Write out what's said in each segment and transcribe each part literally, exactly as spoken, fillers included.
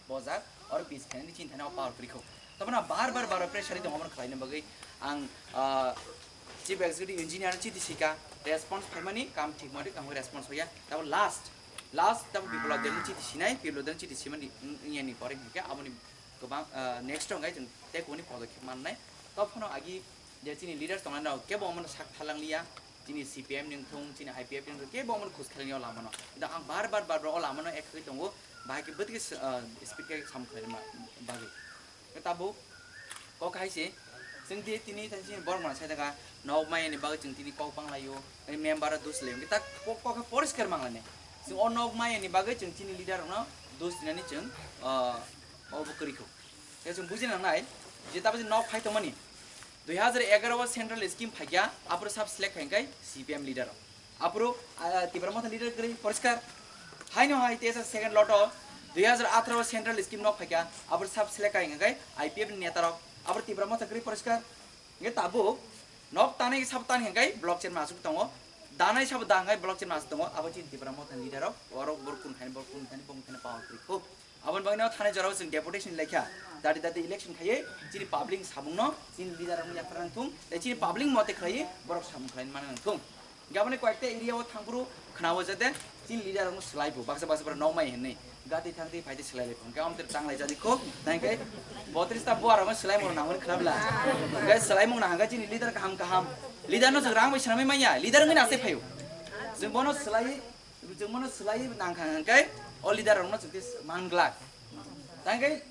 Bojak, or peace khainani chini thani o power kwrwi kho. Tabona bar bar bar bar pressure tongo, omono khlaina bagwi ang, ah, chief executive engineer chiti sika, response phaimani kam thik mode kamo response hoya. Tabo last, last tabo Biplab Debni chiti sinai, Biplab Debni chiti simani wng-, wngyani pore hinkhe aboni kwbang, ah, next o hwnkhai chwng tei kuni podokhe mannai. Tobphano agi je chini leaders tongnai rok kebo omono sak tharlang liya, chini C P M ni wngthung, chini I P F ni wngthung, kebo omono khus khailani o lamano. Kintu ang bar bar bar bar o lamano ek khagwi tongo, bahai khe bwtwi khe, ah, speed khe samung khlaina bagwi. Khe tabuk kok hai se, chwng di tini thansi borok mano sai daga, nok maya ni bagwi chwng tini kok pang laio, member o dus laio, khe tak kok, kok khe poriskar mang lainai. Chwng o nok maya ni bagwi chwng chini leader rokno dus dinani chwng, ah, obo kwrwi kho. Khe chwng buji nangnai je tabuk je nok phai tongmani, dui hajar egaroh o central scheme phaikha, aphuru sub select khainkhai C P M leader. Aphuru, ah, Tipra Motha leader kwrwi poriskar. Haino hai tesa second lot o dui hajar atharo o central scheme nok phaikha, aphuru sub select khainkhai I P F ni neta rok. Aphuru Tipra Motha kwrwi poriskar. Hingke tabuk nok tanai sabo tan hingkai block chairman asuk tongo. Danai sabo dangai block chairman asuk tongo. Abo chini Tipra Motha leader rok. Oro borok kun khaini, borok kun khaini, borok kun khaini power kwrwi kho. Aboni bagwi no thani jorao chwng deputation lekha. Dati dati election khaiwi chini public sabungno chini leader rokno yaphar nang thung, tei chini public mote khlaiwi borok sabung khlai mani nang thung. Hingke aboni koyekta area o thangphuru khwnao jate chini leader rokno swlai bo, baksa baksa borok nokmai hinwi. Gati thangtwi phaitwi swlai lai phung. Hingke amtwr tanglai jadi kho, tangke botris ta buar rokno swlai mung nangmani khwnabla. Hingke swlai mung nangkha chini leader kaham kaham. Leader no chwng rang bai swnamwi manya, leader wngwi nase phaio. Chwng bono swlai Chwng bono swlaiwi nangkha hwnkhe o leader rokno chwngkhe man glak. Tangkhe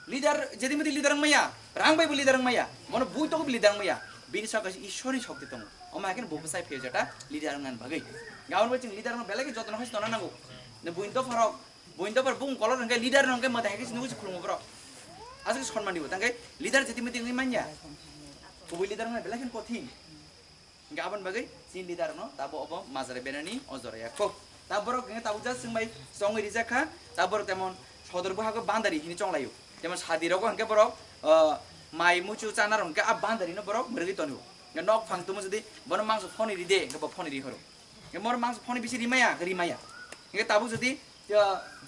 leader, jadi mudi leader wngmaya, rang bai bo leader wngmaya, bono bui toko bo leader wngmaya, bini saka Ishwar ni shokti tongo. Omo hai kheno bo bwsai phiyok jata leader wngna bagwi. Gabon bai chwng leader no belai khe jotono hai tongna nango. Ne buini dopha rok, buini dopha bung kolor hwnkhe leader no hwnkhe mwtai hai khe sini usi khulungo borok. Aswk sonman dibo, tangkhe leader jadi mudi wngwi manya. Kubui leader wngna belai khe kothin. Hingke aboni bagwi chini leader no tabo obo majra benani o jora ya kho. Ta borok hingke tabuk ja chwng bai chongwi rijak kha, ta borok temon sodor buhago bandari hini chonglaio. Temon sadi rogo hingke borok, ah, mai muchu chana rok hingke a bandari no borok mwrwgwi tonio. Hingke nok phang tumo jodi bono mangso phone ride, hingke bo phone ri horo. Hingke mor mangso phone bisi rimaya, rimaya. Hingke tabuk jodi Tei,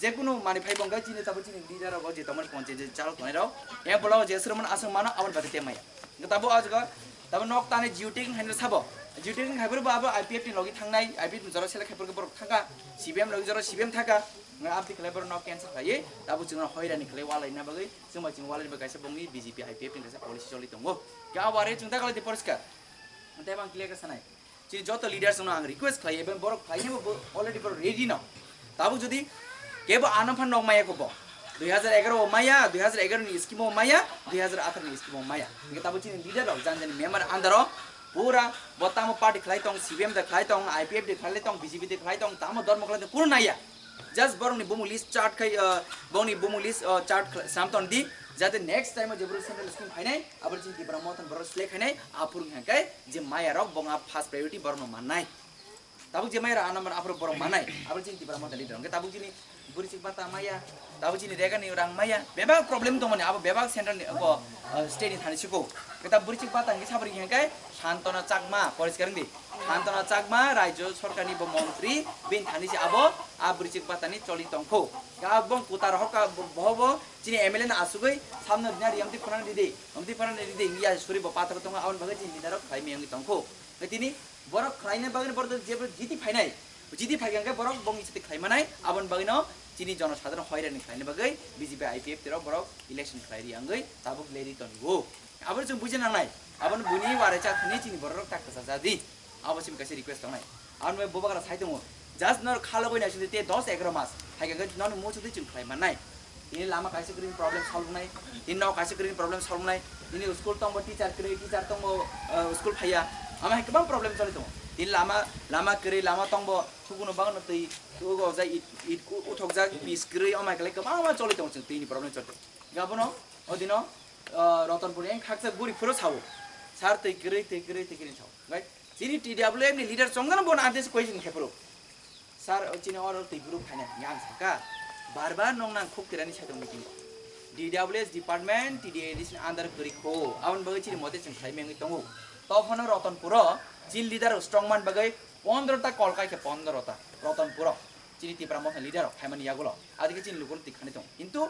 je kunu manwi phai bo hwnkhe chini tabuk chini leader rok je tongmani ponche je chalo tongnai rok, em polo je srwmani aswk mano aboni bagwi tei maya. Hwnkhe tabuk o jaga tabuk nok tani geotagging haino sabo. Geotagging hai phuru bo abo I P F ni logi thangnai, I P F ni jora select hai phuru borok thangkha, C P M logi jora C P M thangkha. Hwnkhe aboni khlai borok nok cancel khlaiwi tabuk chwngno hoirani khlai walaina bagwi chwngbai chwng walaini bagwi kaisa bongni B J P I P F ni kaisa policy choli tongo. Hwnkhe abo are chwng da khlai di poriskar. Tei bang clear khe sanai. Chini joto leaders no ang request khlai, even borok khlai bo already borok ready no. Tabuk jodi kebo ano phan nok maya kho bo. Dui hajar egaroh o maya, dui hajar egaroh ni scheme o maya, dui hajar atharo ni scheme o maya. Hingke tabuk chini leader rok jani jani member under o pura bo tamo party khlai tong, C P M de khlai tong, I P F de khlai tong, B J P de khlai tong, tamo dormo khlai tong, kunu naya. Just borok ni bumung list chart khai, ah, borok ni bumung list, ah, chart khlai, sam ton di, jate next time o je borok central scheme phainai, abo chini Tipra Motha borok select khainai, aphuru hingke je maya rok bo wngkha first priority borok no mannai. Tabuk je maya rok ano mano aphuru borok mannai, abo chini Tipra Motha leader. Hingke tabuk chini bwrwi chwk bata maya, tabuk chini rega ni rang maya, bebak problem tongmani abo bebak central ni, abo, ah, state ni thani siko. Hingke tabuk bwrwi chwk bata hingke sabri hingke Santona Chakma, poriskar wngdi. Santona Chakma, Rajya Sorkar ni bo montri, bini thani se abo, a bwrwi chwk bata ni choli tongkho. Hingke abo kutar hoka bo, bo, bo, chini M L A no asugwi, samno rina ri, amtwi phana ridi, amtwi phana ridi, ya suri bo pathar tongo, aboni bagwi chini leader rok khlai miyang tongkho. Hingke tini borok khlaina bagwi borok jebo jiti phainai, jiti phaikha hingke borok bongni sati khlai manai, aboni bagwino chini jono sadharon hoirani khlaina bagwi B J P I P F T rok borok election khlai ri wngwi tabuk leri tongo. Aboni chwng buji nangnai, aboni buini warai cha thani chini borok rok tak kwchajak di, abo chini kaisa request tongnai. Aboni bai bubagra sai tongo, just nor khalogwi naisingdi te dos egaroh mas, hai khe noni muchungtwi chwng khlai mannai. Tini lama kaisa kwrwini problem solve wngnai, tini nok kaisa kwrwini problem solve wngnai, tini school tongbo teacher kwrwi, teacher tongbo, eh, school phaiya, ama hai kwbang problem choli tongo. Tini lama, lama kwrwi, lama tongbo, thukuno bagwino twi, thugo jai it, it uthokjak, pis kwrwi, ama hai kwlai kwbangma choli tongo chwng twini problem choli tongo. Abono, odino, eh, Rotonpur eng khaksa guri phuro sao, sir twi kwrwi, twi kwrwi, twi kwrwi sao. Right? Chini T W F ni leader chongjano bono adres question khe phuru. Sir, o chini oro twi bwrwi phaina hinwi ang sakha. Bar bar nong nang khuk tirani saitung meeting. D W S department, T D A D C ni under kwrwi kho. Aboni bagwi chini mote chwng khlai mengwi tongo. Tophano Rotonpuro chini leader rok strong man bagwi pondro ta call kai khe pondro ta Rotonpuro. Chini Tipra Motha leader rok phaimani yagulo. Adike chini lukuno twi khani tongo. Kintu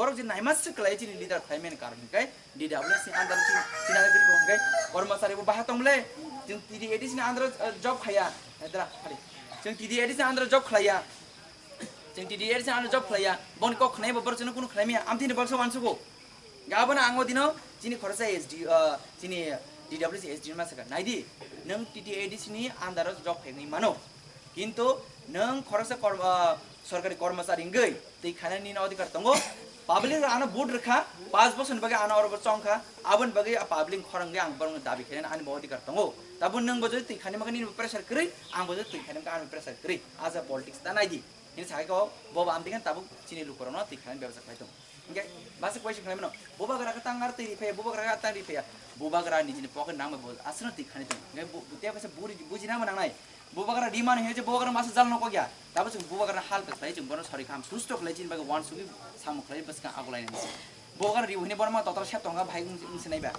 Borok je naima se kwlai chini leader khlai mani karon hwnkhe D W S ni under chini, chini under khe hwnkhe kormosari bo baha tong le. Chwng T D A D C ni under, eh, job khaya. Hedra, hari. Chwng T D A D C ni under job khlaiya. Chwng T D A D C ni under job khlaiya. Boni kok khnai bo borok chwngno kunu khlai maya. Amtini borok se wansugo. Gabon ang o dino chini khoroksa S D, eh, chini D W S S D ma saka. Naidi, nwng T D A D C ni under o job khaini mano. Kintu nwng khoroksa kor-, ah, sorkari kormosari wngwi twi khainani nini odhikar tongo. Public ano vote rwkha, panch bosor ni bagwi ano oro bo chongkha, aboni bagwi a public khorang wngwi ang borokno dabi khainani ani bo odhikar tongo. Tabuk nwng bo jodi twi khainani bagwi nini bo pressure kwrwi, ang bo jodi twi khainani bagwi ani bo pressure kwrwi. Aja politics ta naidi. Hini sakai ko bo bo amtwi khe tabuk chini lukurokno twi khainani bebasa khlai tongo. Hingke masa question khlai mano, bubagra khe tang ar twi ri phaiya, bubagra khe tang ri phaiya. Bubagra nijini pocket nangma bo aswkno twi khani tongo. Hingke bo, bo tei kaisa buri, buji nangma nangnai. Bubagra ri mano hiya je bubagra masa jal nokok ya. Tabo chwng bubagra hal khe khlai chwng bono sori kham susto khlai chini bagwi wan sugwi samung khlai bwskang agulai nang. Bubagra ri hwnwi bono ma total sep tonga bhai wng, wng sinai ba.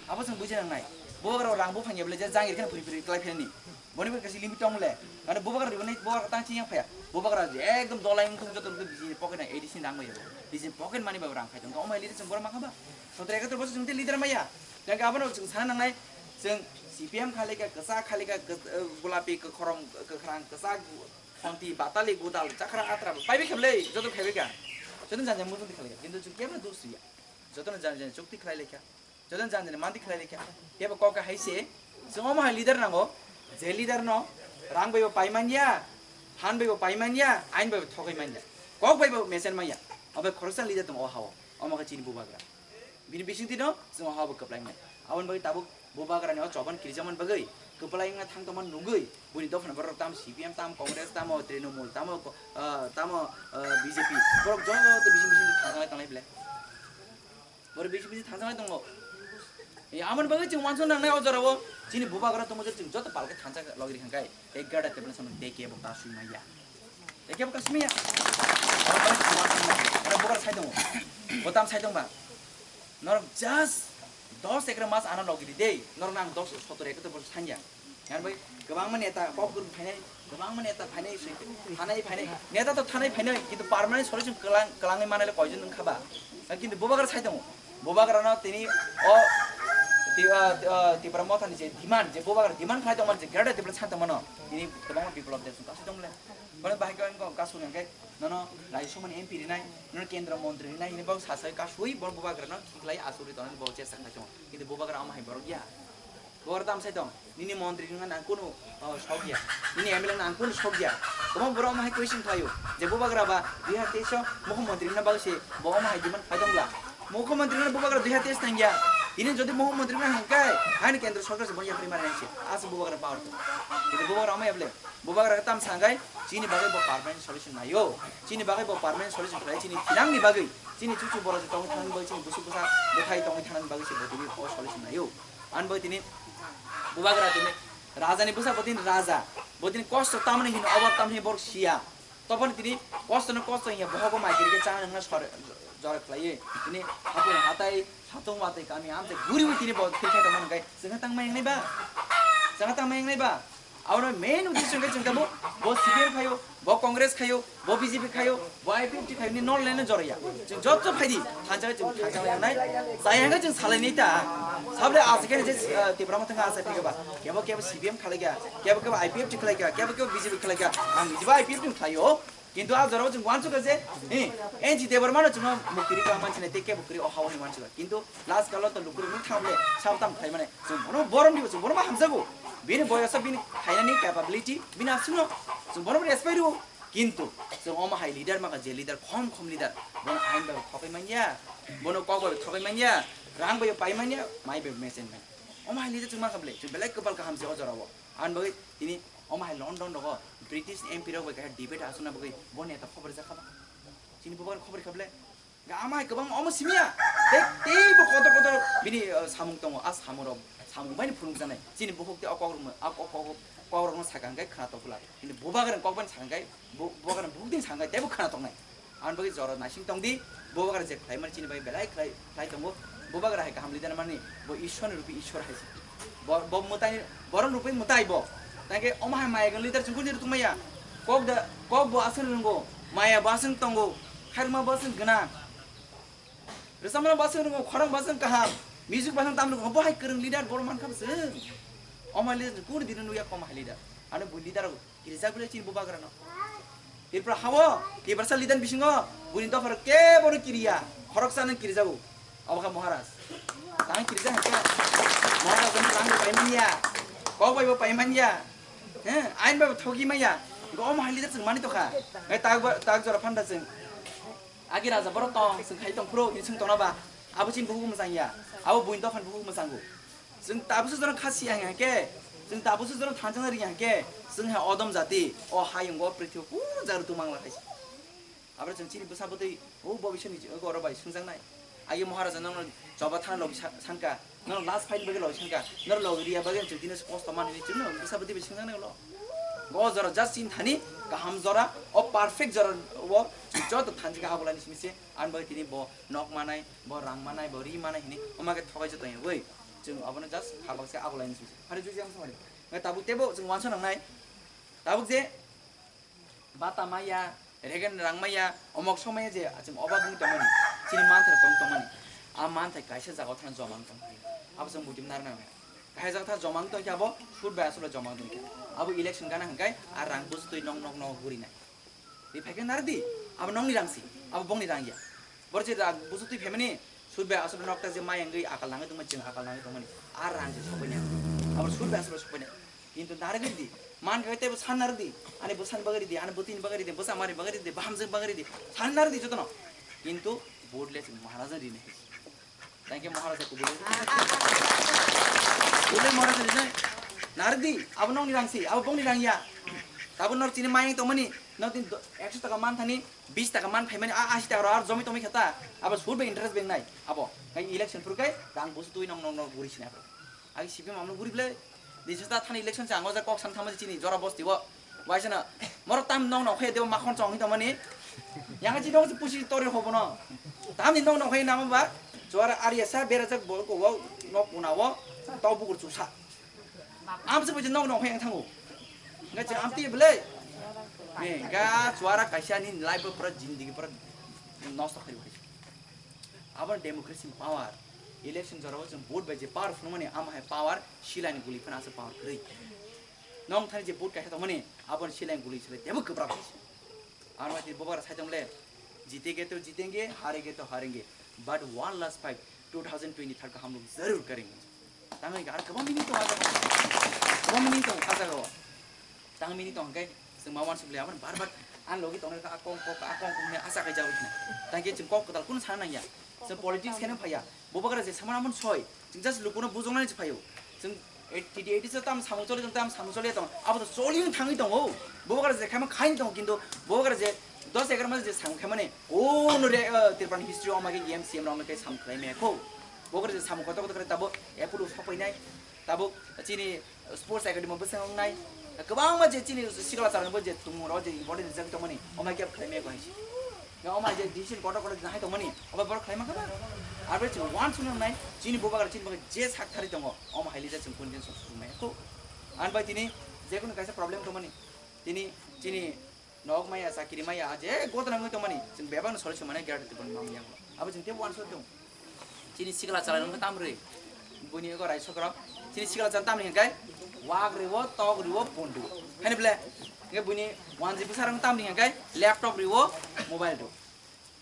Abo chwng buji nangnai. Bubagra rang buphang ya bole je jangir khe phuri phuri klai phani. Boni bai kaisa limit tong le. Mane bubagra ribani bubagra tang chiyang phaya. Bubagra ekdom dolai wngthung joto rok bisi pocket na A D C ni rang bai bo. Bisi pocket mani bai rang phai tong. Omo leader chwng borok makha ba. Sotre ekatro bosor chwng te leader maya. Jang abono chwng sana nangnai. Chwng C P M khali ka, kasa khali ka, kos-, eh, gulapi, kokhrom, kokhram, kasa, gu-, khonti, batali, gudal, chakra, atra, pai bi kheble, joto khaibi ka. Joto jang jang mutung khali ka. Kintu chwng kebra dos ya. Joto jang jang chukti khlai lekha. Joto jang jani mandi khlai lekha. Kebo kok hai se, chwng omo hai leader nango, je leader no rang bai bo pai manya, phan bai bo pai manya, ain bai bo thokai manya, kok bai bo mesen manya. Obo khoroksa leader tong o hao, omo khe chini bubagra. Bini bising tino chwng o hao bo kwplai manya. Aboni bagwi tabuk bubagra ni o choban kirijaman bagwi kwplai wngna thang tongma nugwi, buni dophani borok tam C P M, tam Congress, tamo Trinamool, tamo, ah, tamo, ah, B J P, borok joto bising bising thang tanglai tanglai bele. Borok bisi bisi thansa nai tongo. E, amoni bagwi chwng uansuk nangnai o jorao chini bubagra tongo je chwng joto palke thansa logi rikha khe. Tei gada tebla samung tei kebo kasui maya. Tei kebo kasui maya. Oro bubagra sai tongo. Botam sai tongba. Norok just dos ekra mas ano logi di dei. Norok nang dos sotor ekra to sanya. Yan bai kwbangma neta kok guru phainai, kwbangma neta phainai, thanai phainai, neta to thanai phainai, kintu permanent solution kwlang, kwlangwi manai le koijon wngkha ba? Kintu bubagra sai tongo, bubagra no tini o ti-, ah, ah, Tipra Motha ni je demand, je bubagra demand khlai tongmani je Greater Tipraland sai tongmano, tini kwbangma biplop de sung kasui tongmole. Bono bahai khe wngkha kasui hwnkhe nono Rajya Sabha ni M P rinai, nono Kendra Montri rinai, hini bo sasai kasui bo bubagra no khiklai asuri tonani bo chesta khlai tongo. Kintu bubagra omo hai borok ya. Bubagra tam sai tong, nini montri wngna nang kunu, oh, sok ya. Nini M L A nang kunu sok ya. Kwbang borok omo hai question khlaio je bubagra ba dui hazar teis o mukhyamantri wngna bagwi se bo omo hai demand khlai tong bla. Mukhyamantri wngna bubagra dui hazar teis tang ya. Tini jodi mukhyamantri wngna hwnkhe haino kendra sorkar se bo yapri mari nang se. Aswk bubagra power tong. Kintu bubagra omo ya bole. Bubagra tam sangai, chini bagwi bo permanent solution naio. Chini bagwi bo permanent solution khlai, chini thwinangni bagwi, chini chuchu borok je tongwi thanani bagwi, chini busuk bwsa bwthai tongwi thanani bagwi se bo tini o solution naio. Ani bagwi tini bubagra tini rajani bwsa bo tini raja, bo tini kosto tamni hino, obab tamni hino borok siya. Toboni tini kosto no kosto hiya, bohogo mai kiri khe chana hwnna sor-, jora khlaiwi. Tini hapung hatai, satung watwi kami amchai guriwi tini bo thwi khai tongmani hwnkhe chwngkha tangma wngnai ba? Chwngkha tangma wngnai ba? Abono main uddesho hwnkhe chwng tabuk bo C P M khaio, bo Congress khaio, bo B J P khaio, bo I P F T khaio, ni nol leno jorya. Chwng jotto phaidi, thansa chwng thansa lai nai. Chaya hwnkhe chwng salai nai ta. Sabde ase khe je, eh, Tipra Motha ase thik ba. Kebo kebo C P M khalai kha, kebo kebo I P F T khalai kha, kebo kebo B J P khalai kha. Ang nijiba I P F T khlaio. Kintu a jorao chwng uansukha je, eh, N G Debbarmano chwngno mukti rikha mansinai tei kebo kwrwi o hao hinwi uansukha. Kintu last kalo to lukurokno thangle sabtam khlaimani chwng bono borom dibo, chwng bono ma hamjago. Bini boyosa, bini khainani capability, bini aswkno chwng bono respect rwo. Kintu chwng omo hai leader maka je leader khom khom leader, bono ain bai thokai manya, bono kok bai thokai manya, rang bai pai manya, mai bai mesen manya. Omo hai leader chwng maka bwle, chwng belai kwpal kaham se o jorao. Ani bagwi tini omo hai London rogo British M P rok bai kaisa debate aswkna bagwi bo neta khobor jakha ba? Chini bubagra khobor kha bwle? Ga ama hai kwbang omo simiya. Tei, tei bo kotor kotor bini, uh, samung tongo. A samung rok, samung bai phunuk janai. Chini bukhuk tei o kok rok, a kok, kok, kok rok no saka hwnkhe khwnatok bwla. Chini bubagra kok bai saka hwnkhe, bu-, bubagra bukhuk tei saka hwnkhe teibo khwnatok nai. Ani bagwi jora naising tong di, bubagra je khlai mani chini bagwi belai khlai, khlai tongo. Bubagra hai kaham leader mani, bo Ishwar ni rupi Ishwar hai se. Bo, bo mwtai, borom rupi mwtai bo. Tangke omo hai maya gwn leader chwng kuni rwtwk maya. Kok da, kok bo aswk rwngo, maya bo aswk tongo, khairma bo aswk gwnang. Rwchapmano baswk rwngo, khorang baswk kaham, music baswk tam rwngo, bo hai kwrwng leader borok mankha bwswk. Omo hai leader kunu dino nukya kom hai leader. Ano bo leader rok kirijak bwle chini bubagra no. Tripura hao, Tiprasa leader bisingo, buni dopha rok kebo no kiriya, khoroksa no kirijago. Obo kha Maharaj. Tang kirijak hai khe. Maharaj no rang pai manya. Kok bai bo pai manya. He, ain bai bo thogi manya. Go omo hai leader chwng mani tokha. Hai tak ba, tak jora phanda chwng. Agi raja borok tong, chwng khai tong phuru, hini chwng tongna ba. Abo chini bukhuk mwchang ya. Abo buini dophan bukhuk mwchango. Chwng tabukhe jono khasi ya hingkhe, chwng tabukhe jono thansa na ri hingkhe, chwng hai odom jati, o hayung o prithibi puja rutu mangla khai. Abra chwng chini bwsa bwtwi, o bobisoni oro bai swngjaknai. Agi Maharaja nono choba thana logi sa-, sangka, nono last fight bagwi logi sangka, nono logi riya bagwi chwng tini kosto manwi chwngno bwsa bwtwi bai swngjaknai ulo. Go jora just chini thani kaham jora, o perfect jora o joto thansa khe abulani simi se, ani bagwi tini bo nok manai, bo rang manai, bo ri manai hini, omake thokai joto hini, oi, chwng abono just khabak se abulani simi se. Hari juji ang samari. Ngai tabuk tebo chwng wansa nangnai. Tabuk je bata maya, regen rang maya, omok somaya je chwng oba bung tongmani, chini manthai tong tongmani. A manthai kaisa jaga thang joma wng tong. Abo chwng butim nar nang. Kaisa jaga thang joma wng tong khe abo sud bai aswk joma wng tong khe. Abo election gana hwnkhe a rang bujtwi nok nok nok guri nai. Ri phaikhe nardi, abo nokni rang si, abo bongni rang ya. Bor je rang bujtwi phaimani, sud bai aswk nokta je mai wngwi akal nangwi tongmani, chwng akal nangwi tongmani. A rang je sokbai nai. Abo sud bai aswk sokbai nai. Kintu narigwi di, man khe tebo san nardi, ani bwsani bagwi di, ani bwtwini bagwi di, bwsa mari bagwi di, bahamjwk bagwi di, san nardi jotono. Kintu vote le chwng Maharaja rinai. Thank you, Maharaja kubule. Kubule Maharaja rinai. Nardi, abo nokni rang si, abo bongni rang ya. Tabuk nor chini mayang tongmani, nor tin do-, ekso taka man thani, bis taka man phaimani, a ashi taka ro ar jomi tongmi khata, abo sud bai interest beng nai, abo. Kai election phuru kai, rang busu tui nong nong nong guri sinai abo. Agi C P M amlo guri ble, disista thani election se ang o ja kok san thama chini jora bosti bo. Waisana, moro tam nong nong khe debo makhon chong hita mani. Yang chi dong pusi tori hobo no. Tam ni nong nong khe nama ba, jora ari asa bera jak bol ko wo, no puna wo, tau bukur chusa. Am se bo nong nong khe yang thango. Nga chi am ti ble. Ne, ga jora kaisa ni life pura jindagi pura nosto khai. Abo democracy power. Election jorao chwng vote bai je power phunukmani, amo hai power silai ni guli phano aswk power kwrwi. Nong thani je vote kaisa tongmani, abo silai ni guli silai tebo kwbra bai se. Aro bai tini bobar sai tong le, jitenge to jitenge, harenge to harenge, but one last fight, two thousand twenty-third ka hum log zarur karenge. Tangwi ar kwbang minute tong ajaga. Kwbang minute tong ajaga. Tang mini tong khe chwng ma wansuk le aboni bar bar ang logi tong kha akong kok akong kok ne asa khai jawi khna. Tang khe chwng kok kwtal kun sana nangya. Chwng politics kheno phaya. Bobagra je samana mon soi. Chwng just lukuno bujong nani phayo. Chwng T D A D so tam samung choli tong tam samung choli tong. Abo to choli thangwi tongo. Bobagra je khama khain tong kintu bobagra je dos egar mas je samung khamane. Kono re Tripura history o ma khe M C M rong khe samung khlai me kho. Bobagra je samung koto koto kare tabo epulu sopai nai. Tabuk chini sports academy bwswng wngnai. Kwbangma je chini sikla charwngbo je tongmung rok je important rijak tongmani, omai khe khlaimaya kho hai se. Nga omai je decision kotor kotor hai tongmani, obo borok khlaima khe ba. Abo chini one sunu wngnai, chini bubagra chini bagwi je sak thari tongo, omo hai lijak chwng continue song sung maya kho. Ani bai tini jekunu kaisa problem tongmani, tini chini Nok maya, chakiri maya, je gotna wngwi tongmani, chwng bebakno solution mane gate tubun mamya. Abo chwng tebo uansuk tong. Chini sikla chalai nungkha tamrwi. Buini ego rai sokrok. Chini sikla chan tamni hingkai wak riwo, tok riwo, phone riwo. Hani ble, nge buini one G B sarang tamni hingkai laptop riwo, mobile riwo.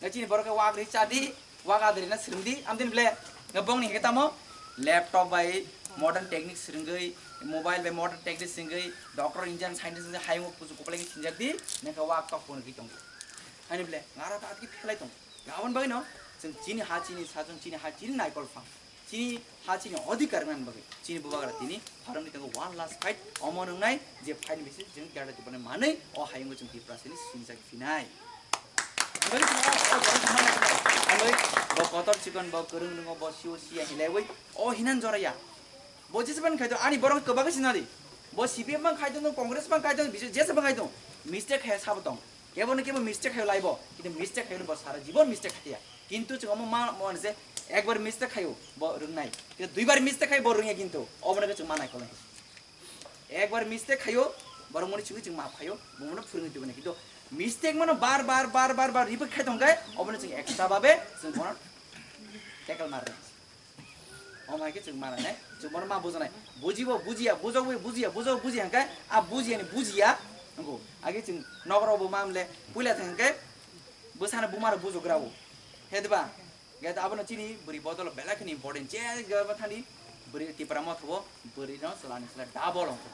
Nge chini borok ke wak ri chadi, wak adri na sirindi, amdin ble, nge bongni hingke tamo, laptop bai modern technique siringwi, mobile bai modern technique siringwi, doctor, engineer, scientist wngwi hayung kuchuk kuplai sinjak di, nengke wak tok pono ki tongo. Hani ble, ngara ta atki phelai tongo. Gabon bai no, chwng chini ha chini sa chwng chini ha chini naikol phang. Chini ha chini odhikar wngnani bagwi chini bubagra tini phorongni tongo one last fight, omo wngnai je fight ni bising chwng gada tubani manwi o hayungo chwng Tiprasani sinijak phinai. Hwnwi chwng o, o, o, hwnwi bo kotor chikon, bo kwrwng rwngo, bo siyo siya hinlaiwi o hinan joraya. Bo jesebani khaito ani borok kwbagwi sinali. Bo C P M bang khaito, Congress bang khaito, B J P, jesebang khaito. Mistake khaya sabo tong. Kebo no kebo mistake khayo laibo, kintu mistake khayo bo sara jibon mistake khaya. Kintu chwng omo ma, ma je ekbar mistake khayo bo rwngnai. Kintu duibar mistake khayo bo rwngya kintu. Obo no chwng manai kolai. Ekbar mistake khayo, borok mani chwngwi chwng maaf khayo, bo mano phwrwngwi tubunai. Kintu mistake mano bar bar bar bar bar repeat khai tongkhe, obo no chwng ekta babe chwng bono Tackle mar. Omo hai khe chwng mana ne, chwng bono ma bujanai. Bujibo bujiya, bujogwi bujiya, bujogwi bujiya hwnkhe a bujiyani bujiya. Nongo, age chwng nokrobo mamle puila thang hwnkhe bwsano buma rok bujugra o. He diba? Ge abono chini bwrwi bodolo belai kheno important. Je gaba thani bwrwi Tipra motha o bwrwi no chwla ni chwla double ongkho.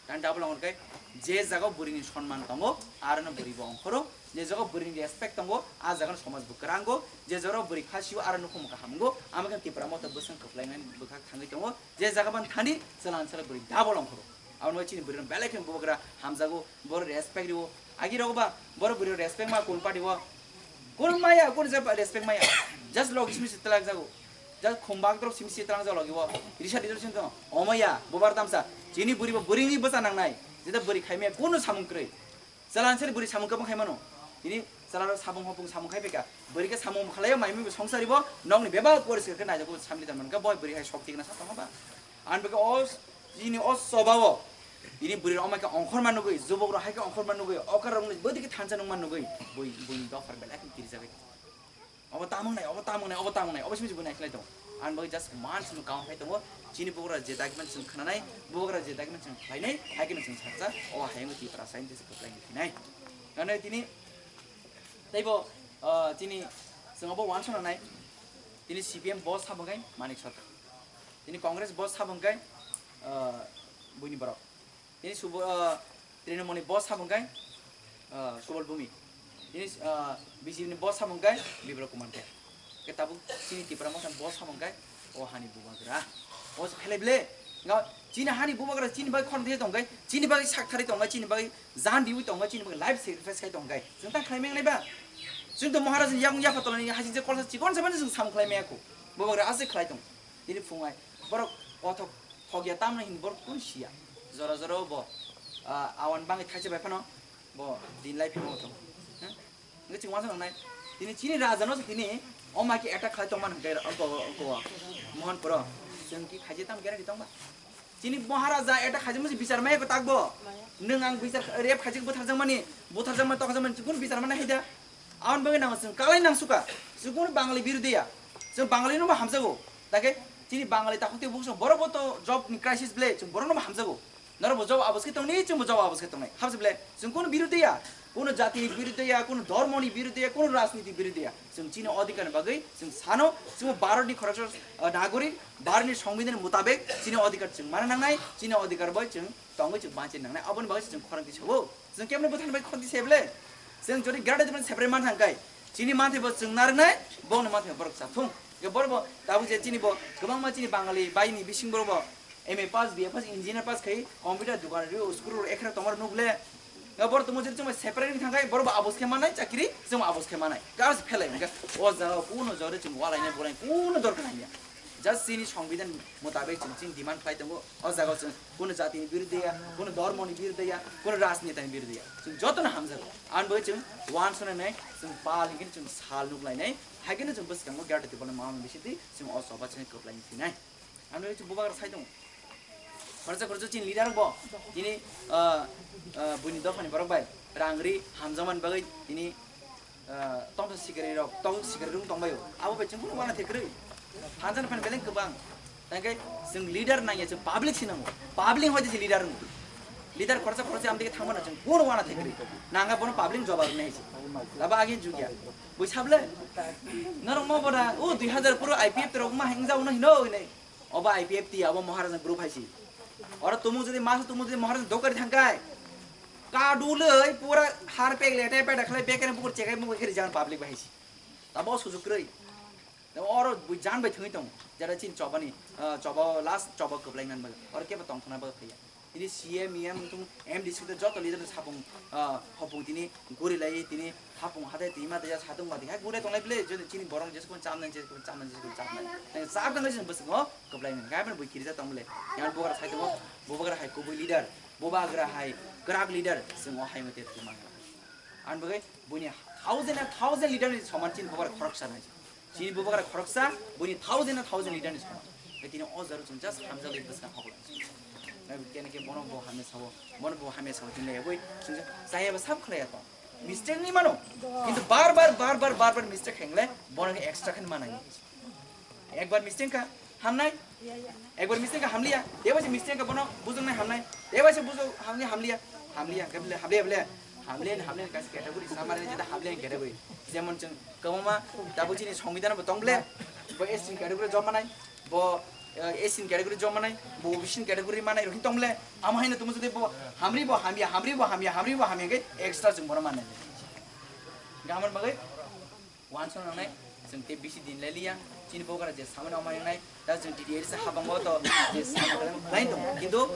Tani double ongkho khe je jaga o bwrwi ni sonman tongo, aro no bwrwi bo ongkhoro. Je jaga o bwrwi ni respect tongo, a jaga no somaj bo kwrango. Je jaga o bwrwi khasio, aro no khumukha hamungo. Amo khe Tipra motha bwswng kwplai nani bwkhak thangwi tongo. Je jaga ban thani chwla ni chwla bwrwi double ongkhoro. Abono chini bwrwi no belai kheno bubagra hamjago, boro respect rio. Agi rogo ba, boro bwrwi respect ma kun party o. Kun maya, kun je respect maya. Just logi simi si talak jago. Just khumbak drop simi si talak jago logi o. Risa di sin to. Omaya, bubar tamsa. Chini bwrwi bo bwrwi ni bwsa nangnai. Jeta bwrwi khaimaya kunu samung kwrwi. Chwla ansari bwrwi samung kwbang khai mano. Tini chwla rok samung hopung samung khai phaikha. Bwrwi khe samung khalai o mai mi songsari bo nokni bebak poriskar khe naijago samli tongmani khe boi bwrwi hai sok tikna sa tongma ba. Ani bagwi o chini o choba o tini bwrwi rok omai khe ongkhorma nugwi, jubok rok hai khe ongkhorma nugwi, okar rok nugwi, bwtwi khe thansa nungma nugwi, bui, buini dophar belai khe kirijagwi. Obo tamung nai, obo tamung nai, obo tamung nai, obo simi bui nai khlai tong. Ani bagwi just man simi kaung khai tongo, chini bugra je dagimani chwng khnanai, bugra je dagimani chwng khlainai, hai khe chwng saksa, o hayung Tipra scientist kwplai ni phinai. Kane tini, teibo, ah, chini chwng obo wansukna nai, tini C P M boss sabo hwnkhe Manik Sarkar. Tini Congress boss sabo hwnkhe, ah, buini borok. Tini subo, ah, Trinamool ni boss sabo hwnkhe, ah, Subal Bhumi. Tini, ah, B J P ni boss sabo hwnkhe Biplab Kumar Deb. Khe tabuk chini Tipra motha ni boss sabo hwnkhe o hani bubagra. O se phelai ble. Nga chini hani bubagra chini bai khon thai tongkhe, chini bai sak thari tongkhe, chini bai jan diwi tongkhe, chini bai life sacrifice khai tongkhe. Chwng ta khlai meng nai ba. Chwng to Maharaj ni yakung yapha tolani hajing je kolsa chikon sabani chwng sam khlai meng ya kho. Bubagra aswk khlai tong. Tini phungai borok kothok thokya tamni hin borok kun siya. Jora jora bo, ah, awan bangwi thaisa bai phano bo din lai phimo to. Hwnkhe chwng uansuk nangnai. Tini chini raja no tini o ma ki attack khlai tongma hwnkhe oko, oko Mohanpuro. Chwng ki khaijai tam guarantee tongba? Chini Maharaja attack khaijak mani bichar maya ko takbo. Nwng ang bichar rape khaijak butharjak mani, butharjak mani tokjak mani chikun bichar mani haida. Aboni bagwi nango chwng kalai nang suka. Chikun Bangali birodhi ya. Chwng Bangali no bo hamjago. Take chini Bangali takhuk tei bukso borok bo to job ni crisis ble chwng borok no bo hamjago. Norok bo job abos khe tongni, chwng bo job abos khe tongnai. Habse ble, chwng kunu birodhi ya, kunu jati ni birodhi ya, kunu dhormo ni birodhi ya, kunu rajniti birodhi ya. Chwng chini odhikar ni bagwi chwng sano, chwng bo Bharat ni khoroksa, ah, nagorik, Bharat ni songbidhan ni mutabek chini odhikar chwng mana nangnai, chini odhikar bai chwng tongwi chwng banchi nangnai. Aboni bagwi chwng khorang tisabo. Chwng kemne bwthani bai khorang tise ble? Chwng jodi gada dibani separate man thangkai, chini manthai bo chwng narwnai, bongni manthai borok chathung. Ge borok bo tabuk je chini bo kwbangma chini Bangali bai ni bising borok bo M A pass, B A pass, engineer pass khai computer dukan rio school ro ekhra tomar nukle. Nga bor tumo jil chuma separate thangkai bor ba abos khe manai chakri, chuma abos khe manai. Gas phelai nga o jaga kuno jore chum walai ne bolai kuno dorkar nangya. Just chini songbidhan mutabek chum chini demand khlai tongo. O jaga chum kuno jati ni biruddhe ya, kuno dhormo ni biruddhe ya, kuno rajneta ni biruddhe ya. Chum joto no hamjago. An bo chum wan sona nai, chum pal hingin chum sal nuklai nai. Haikeno chum bwskango gate tibol mama bisiti chum o soba chum kwplai ni phinai. Ano chum bubagra sai tongo. Khoroksa khoroksa chini leader bo, chini, ah, ah, buini dophani borok bai rang ri hamjakmani bagwi chini, ah, tongthok sikiri rok, tong sikiri rung tongbaio. Abo bai chwng kunu wana thai kwrwi. Hanjani phani beleng kwbang. Tangkhe chwng leader nangya, chwng public sinango. Public hoite se leader wngo. Leader khoroksa khoroksa amdike thangmano chwng kunu wana thai kwrwi. Nangkha bono public jobab rwnai se. Laba agi jugya. Bui sable? Norok mo boda, o dui hazar puro I P F rok ma hengja uno hino hinai. Obo I P F T, abo Maharaja group hai si. Oro tumung jodi mas tumung jodi Maharaja dokari thangkai. Kaduloi pura har pek lete pek dakhlai pek kene bukur chekai bukur kiri jan public bai si. Tabo sujuk kroi. Oro bui jan bai thangwi tong. Jara chin chobani, ah, choba last choba kwplai nan bai. Oro kebo tong thana bai phaiya. Ini C M, E M wngthung, M D C tei joto leader ni sapung, ah, hopung tini guri lai tini hapung hatai twi ma tei satung ma twi hai guri tonglai bwle, jodi chini borok jesu kun chamnai, jesu kun chamnai, jesu kun chamnai. Tei chap tangwi chwng bwswngo kwplai nang. Gaiban bui kirija tong bwle. Yang bubagra sai tongo, bubagra hai kubui leader, bubagra hai kwrak leader, chwng o hai mate twi ma. Ani bagwi buini thousand and thousand leader ni soman chini bubagra khoroksa nai. Chini bubagra khoroksa, buini thousand and thousand leader ni soman. Tei tini o jaro chwng just hamjakle bwskang hokla. Kene ke bono bo hamya sao, bono bo hamya sao tini laiya bui chwng chaya ba sab khlaiya tong. Mistake ni mano. Kintu bar bar, bar bar, bar bar mistake hengle bono ke extra khen manai. Ekbar mistake kha, hamnai. Ekbar mistake kha, hamliya. Tebo se mistake kha, bono bujung nai, hamnai. Tebo se bujung, hamliya, hamliya. Hamliya, hamliya, hamliya, hamliya. Hamliya, hamliya, kaisa category, samari jeta hamliya category. Jemon chwng kwbangma tabuk chini songbidan bo tong ble, bo S T category joma nai, bo, eh, S C category joma nai, bo O B C category manai rok tong ble. Amo haino tumo jodi bo hamri bo hamya, hamri bo hamya, hamri bo hamya khe extra chwng bono manai. Gamon bagwi wansong nangnai, chwng tei bisi din lai liya, chini bokra je samani amo nangnai, da chwng T T A D se habango to je samani lai tongo, kintu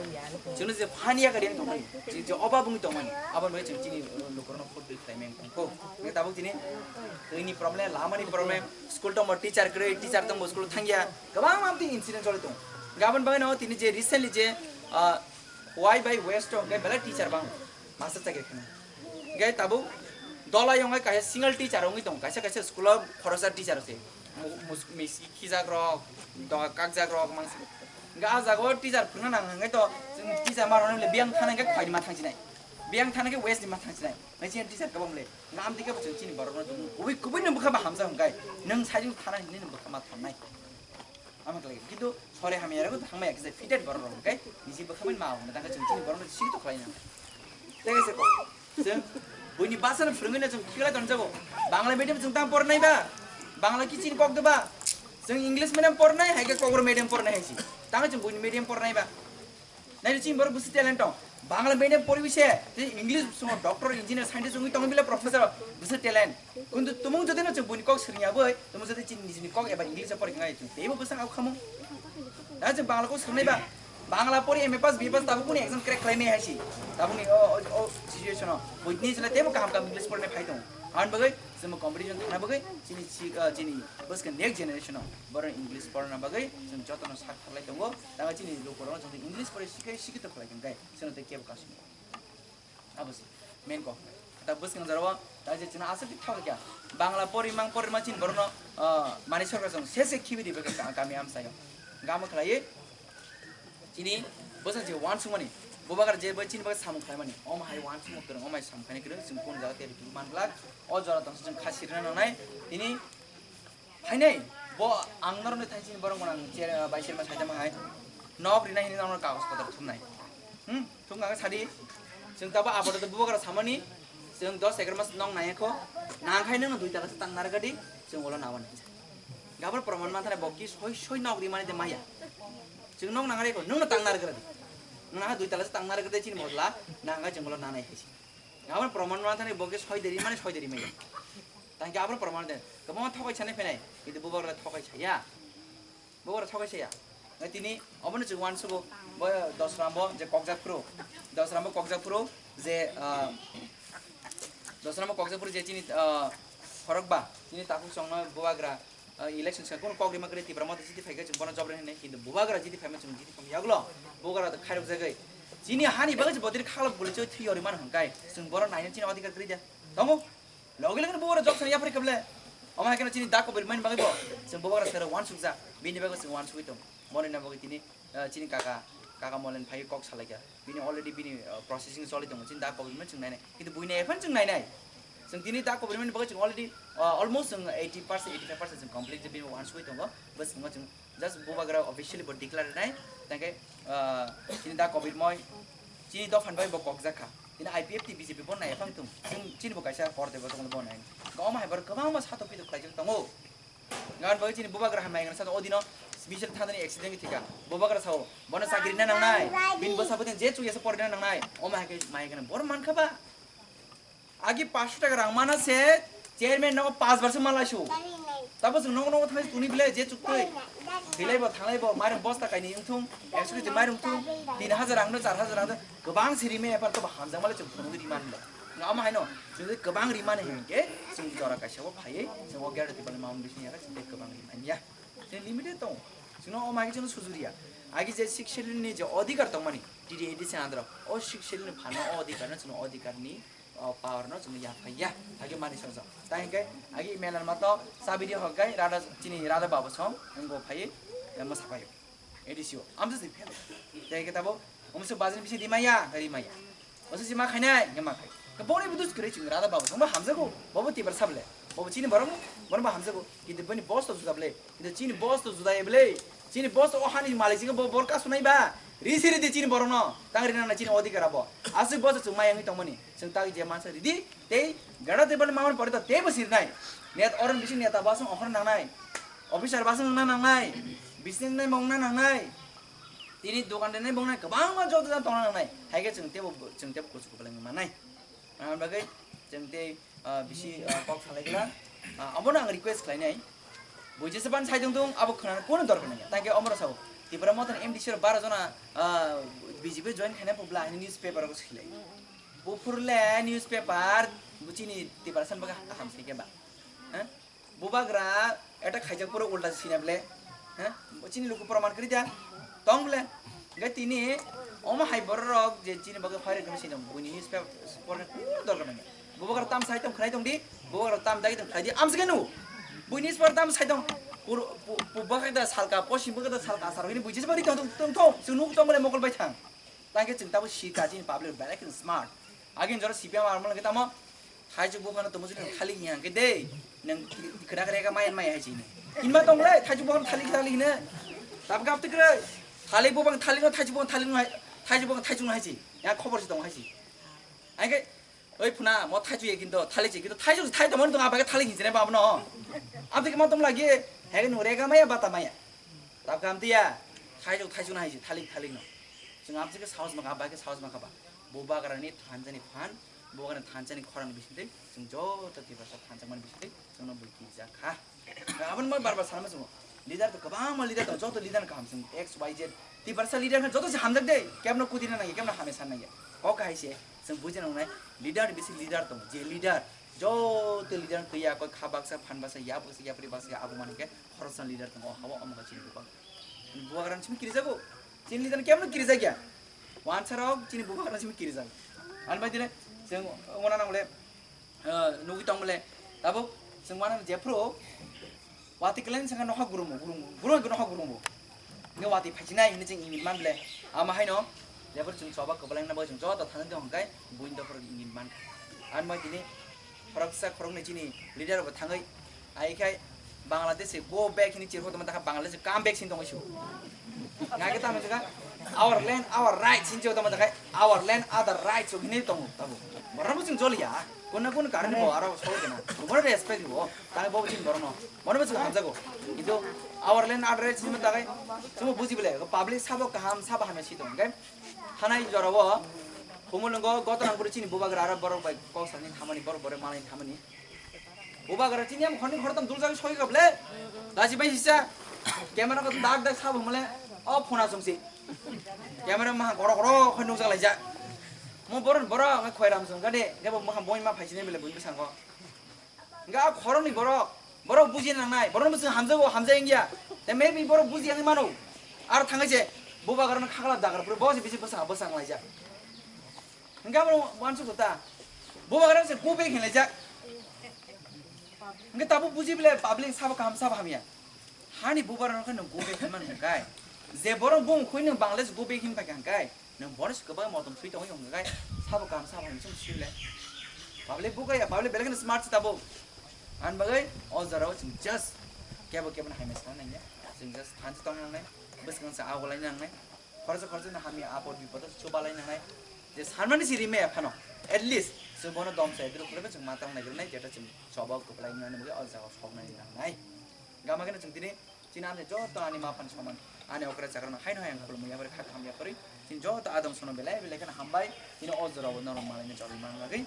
chwngno je phani ya kari tongmani, je, je oba bungwi tongmani, aboni bagwi chwng chini lukurokno khobri khlai meng tongkho. Nge tabuk tini twi ni problem, lama ni problem, school tongbo teacher kwrwi, teacher tongbo school thangya, kwbangma amtwi incident choli tongo. Gabon bagwi no tini je recently je, ah, Y by West o hwnkhe belai teacher bang, master chakri kheno. Hwnkhe tabuk dola yongwi kaisa single teacher wngwi tongo, kaisa kaisa school o khoroksa teacher se. Mu-, mus-, misi khijak rok, do-, kakjak rok mangsi. Hwnkhe ah jaga o teacher phwrwngna nang hwnkhe to, chwng teacher ma rwna le biyang thana hwnkhe khoi ni ma thangsinai. Biyang thana khe West ni ma thangsinai. Nai chini teacher kwbang le. Ngam dikhe bo chwng chini borok no kubui kubui no bwkha ma hamjak hwnkhe. Nwng sajwk thana hinwi no bwkha ma thannai. Ama khlai, kintu sore hamya rok thangmaya kisa fitted borok rok, hwnkhe nisi bwkha mani ma, tangkhe chwng chini borok no sik to khlai na. Tei kaisa kok, chwng buini basa no phwrwngwi no chwng khiklai tonjago. Bangla medium chwng tang pornai ba? Bangla kiching kok de ba? Chwng English medium pornai, hai khe Kokborok medium pornai hai si. Tangkhe chwng buini medium pornai ba? Nai chini borok busi talent tong. Bangla medium poriwi se, tei English songo doctor, engineer, scientist wngwi tongo bile professor, busi talent. Kuntu tumung jodi no chwng buini kok swrwngya boi, tumung jodi chini nijini kok eba English pori khnai chwng teibo bwsang au khamung. Da chwng Bangla kok swrwngnai ba, Bangla pori M A pass, B A pass tabuk kuni exam crack khlai maya hai si. Tabukni o, o, o situation o. Buini sila teibo kaham kaham English pornai phai tongo. Aboni bagwi chwngbo competition thangna bagwi chini si, ah, chini bwskang next generation o borok English porna bagwi chwng jotono sak tharlai tongo. Tamo chini lukurokno chwng English pori sikhe sikhe to khlai khe chwngno tei kebo kasini. Abo se main kok. Ta bwskang jorao ta je chwngno aswk thok kya. Bangla pori mang pori ma chini borokno, ah, mani sorkar chwng se se khibi di bagwi ka-, kami amsaio. Gamo khlaiwi chini bwsa je wansukmani. Bubagra je bai chini bagwi samung khlaimani. Omo hai wansukma kwrwng, omo hai samung khainai kwrwng, chwng kunu jaga teri tubui man glak. O jora tongsa chwng kha sirina nangnai. Tini Phainai, bo ang norokni thai chini borok mwnang chair, bai chairman saitama hai. Nok rina hini norokno kagoj kotor thumnai. Hmm, thumkha khe sadi. Chwng tabo apato bubagra samani, chwng dos egar mas nok nangya kho. Nangkhai nwngno dui tala se tang narwkdi, chwng ulo nawan. Gabor proman manthane bo ki soi soi nok rimani de maya. Chwng nok nangreko, nwngno tang narwkdi. Nwng nangkha dui tala se tang narwkdi chini bodla, nangkha chwng ulo nanai hai se. Gabor proman manthane bo ki soi de rimani soi de rimaya. Tangke abro proman de. Kwbangma thokai sanai phainai. Kintu bubagra thokai saya. Bubagra thokai saya. Ngai tini obono chwng uansugo. Bo Dosrambo je kokjak phuru. Dosrambo kokjak phuru je, ah, Dosrambo kokjak phuru je chini, ah, khorokba. Chini takhuk chwngno bubagra, ah, election se kono kok rima kwrwi Tipra Motha jiti phaikhe chwng bono job rw hinwi. Kintu bubagra jiti phaima chwng jiti pham yaglo. Bubagra to khairok jagwi. Chini hani bagwi je botir khalok guli choi thwi yori mano hwnkai. Chwng bono naina chini adhikar kwrwi de. Tongo. Logi logi bubagra job sana yapri kable. Omo hai kheno chini da kobir mani bagwi bo. Chwng bubagra sero uansukjak. Bini bagwi chwng uansugwi tong. Moni na bagwi tini, eh, chini kaka, kaka Molen phai kok salaikha. Bini already bini, eh, processing choli tongo. Chini da kobir mani chwng nainai. Kintu buini ephano chwng nainai. Chwng tini da kobir mani bagwi chwng already, eh, almost chwng eighty percent, eighty five percent chwng complete je bini uansugwi tongo. Bwskango chwng Just bubagra officially bo declare nai, tangke, ah, chini da kobir moi, chini dophan bai bo kokjak kha. Tini I P F T B J P bo nai phang tung, chini, chini bo kaisa korte bo tongmo bo nai. Gom hai bor kwbangma sato pito khlaijak tongo. Gan bai chini bubagra hamai gan sato odino special thandani accident thika. Bubagra sao, bono chakri na nangnai, bin bo sabo je chukya se porina nangnai. Oma hai ke mai gan bor man kha ba. Agi paanch sho taka rang mana se chairman nogo paanch bar se malai su. Tabo chwng nogo nogo thangsi tuni bilai je chuktwi. Bilai bo thanglai bo mairum bosta kaini wngthung, ekso kg mairum thung, tin hajar rang no char hajar rang kwbang si rime epar to hamjak malai chwng phunugwi riman bo. Nga omo haino chwng kwbang rimani hwnkhe chwng jora kaisa bo phaiwi chwng o gari tibal maun bising yara chwng kwbang rimanya. Chwng limited tongo. Chwngno omo hai chwngno sujuriya. Agi je six schedule ni je odhikar tongmani, T T A D C andro. O six schedule ni phano o odhikar no chwngno odhikar ni o power no chwngno yaphaiya, hake mani sojak. Tai hwnkhe agi mela mato sabidi hokkai rada chini rada babo song wngbo phaiwi, eh, mwsapaio. A D C o. Amsa se phel. Tai hwnkhe tabo, omse bajini bisi rimaya, rimaya. Oso si ma khainai, hwnkhe ma khai. Ke boni budus kwrwi chwng rada babo song bo hamjago, bobo tibar sable. Bo chini borok, borok bo hamjago. Kintu bini boss to juda bwle. Kintu chini boss to juda ya bwle. Chini boss to o hani malik chini bo bor kasu nai ba. Ri siri di chini borok no. Tang ri nang chini odhikar abo. Aswk boss chwng mai wngwi tongmani. Chwng tagi je mansa ridi. Tei gada tei bali mamani pore to tei bo sir nai. Net oron bisi neta basong okhor nang nai. Officer basong nang nang nai. Business nai mong nang nang nai. Tini dokan denai bong nai kwbangma joto jang tong nang nai. Hai khe chwng tebo, chwng tebo kuchuk kwblang manai. Ang bagwi chwng tei ah, bisi, ah, kok salai gla. Ah, omono ang request khlainai. Buijesa ban sai tong tong, abo khna kono dorkar nangya. Tangke omoro sabo. Tipra Mothani M D C rok baro jona, ah, B J P join khaina publa, hani newspaper rok silai. Buphurle newspaper, buchini Tipra san baga aham sai keba. Ha? Bubagra, eta khaijak pura ulta sina ble. Ha? Chini luku proman kri dia. Tong ble. Ga tini, omo hai borok je chini bagwi hoire kami sini, buini newspaper, paper, dorkar nangya. Bubagra tam sai tong khnai tong di, bubagra tam dagi tong khlai di, amsike nu. Buini newspaper tam sai tong, pur-, pu-, pu-, bakha da salka, posim bakha da salka, asar ini buji bari tong, tong, tong, tong, sunu tong bole mokol bai thang. Tangke chwng tabo sika chini public belai kheno smart. Agin jora C P M armol ke tamo, thaijwk buphano tomo chini thalik ni hangke de, nang khna khre ka mai mai hai chini. Inma tong le, thaijwk buphano thalik thalik ne. Tab gap tikre, thalik buphang thalik no, thaijwk buphang thalik no hai, thaijwk buphang thaijwk no hai chi. Ya khobor si tong hai chi. Ai ke, oi phuna, mo thaichu ye kinto, thali chi kinto, thaichu thai tongmani tong, abai khe thali hinjinai ba abono. Amtwi khe ma tong lagi, hai khe nung rega maya, bata maya. Tab khe amtwi ya, thaichu, thaichu na hai chi, thali, thali no. Chwng amtwi khe sahos ma kha, abai khe sahos ma kha ba. Bubagrani thansa ni phan, bubagrani thansa ni khorang bisingtwi, chwng joto Tiprasa thansa mani bisingtwi, chwngno bui kijak kha. Aboni moi bar bar sanma chungo. Leader to kwbangma leader tong, joto leader kaham chwng X Y Z. Tiprasa leader khe joto se hamjak de, kebno kudina nangya, kebno hamya san nangya. Kok hai se, chwng bujina nangnai, leader bisi leader tong, je leader, joto leader twiya koi kha baksa, phan baksa, ya baksa, yapri baksa, abu mani khe khoroksa leader tong, o habo omo khe chini bubak. Bubagrani simi kirijago, chini leader kebno kirijakya. Wansarok chini bubagrani simi kirijago. Ani bai dile, chwng wana nangule, ah, nugwi tong bole, tabuk chwng wana jephru, Wati kelen sanga noha gurumu, gurumu, gurumu, noha gurumu. Nge wati phajinai hini ching ingin man ble. Ama haino, jepor chwng choba kwblaina bo chwng joto thangwi tong hwnkhe, buini dophor ingin man. An moi tini, khoroksa khoroknwi chini leader bo thangwi, ai khai Bangladesh go back hini chirho tongma dakha Bangladesh come back sin tongwi su. Ngai khe tamo jaga, our land, our rights, sin chirho tongma dakha, our land, other rights, hini tongo, tabo. Borok bo chwng joliya, kono kono karni bo aro solo kena, bo respect bo, tang bo chini borok no. Mono bwswk hamjago. Kintu our land address hinwi tagai chwngbo buji bwle, public sabo kaham, sabo hamya si tong, hwnkhe hanai jorao humulwngo gotnang bwrwi chini bubagra aro borok bai kok sani thamani, borok borok malai thamani. Bubagra chini am khorni khortam duljak soi kable. Daji bai sisa camera ko dak dak sabo male o phona songsi. Camera maha goro goro khoi nukjak laijak. Mo boron borok ngai khoi ram song gade, kebo maha boi ma phaisini bele boi bwskango. Hingke a khoroknwi borok, borok buji nangnai, borokno bwswng hamjago, hamjak wngya. Te maybe borok buji yangwi mano. Aro thangwi se bubagrano khakla dagar phuru bo se bisi bwsang bwsang laijak. Hingke abo wansuk ta. Bubagrano se go back hinlaijak. Hingke tabuk buji bole public sabo kaham sabo hamya. Hani bubagrano khe nwng go back hinmani hingkai. Je borok bung khoi nwng Bangladesh go back hinpai kha hingkai. Nwng bono se kwbangma motom swi tongwi wngkha khe, sabo kaham sabo hamya chwng swi le. Public bukaya, public belai kheno smart se tabuk. Ani bagwi o jorao chwng just kebo kebo no hamya sana nangya. Chwng just thansa tong nangnai, bwskango se ago lai nangnai. Khoroksa khoroksa no hamya apod bipod o chuba lai nangnai. Je sanmani se rimaya phano, at least chwng bono dom sa edruk khulaiba chwng ma tang naigrwnai, jeta chwng choba kwplai wngmani bagwi o jagao sok nai nangnai. Gama kheno chwng tini Chini ani joto ani ma phan soman. Ani okra chakrano haino hai ang khulumwi yaphari kha kaham yaphari. Chini joto adong sono belai belai kheno hambai. Chini o jorao norok malaina choli man bagwi.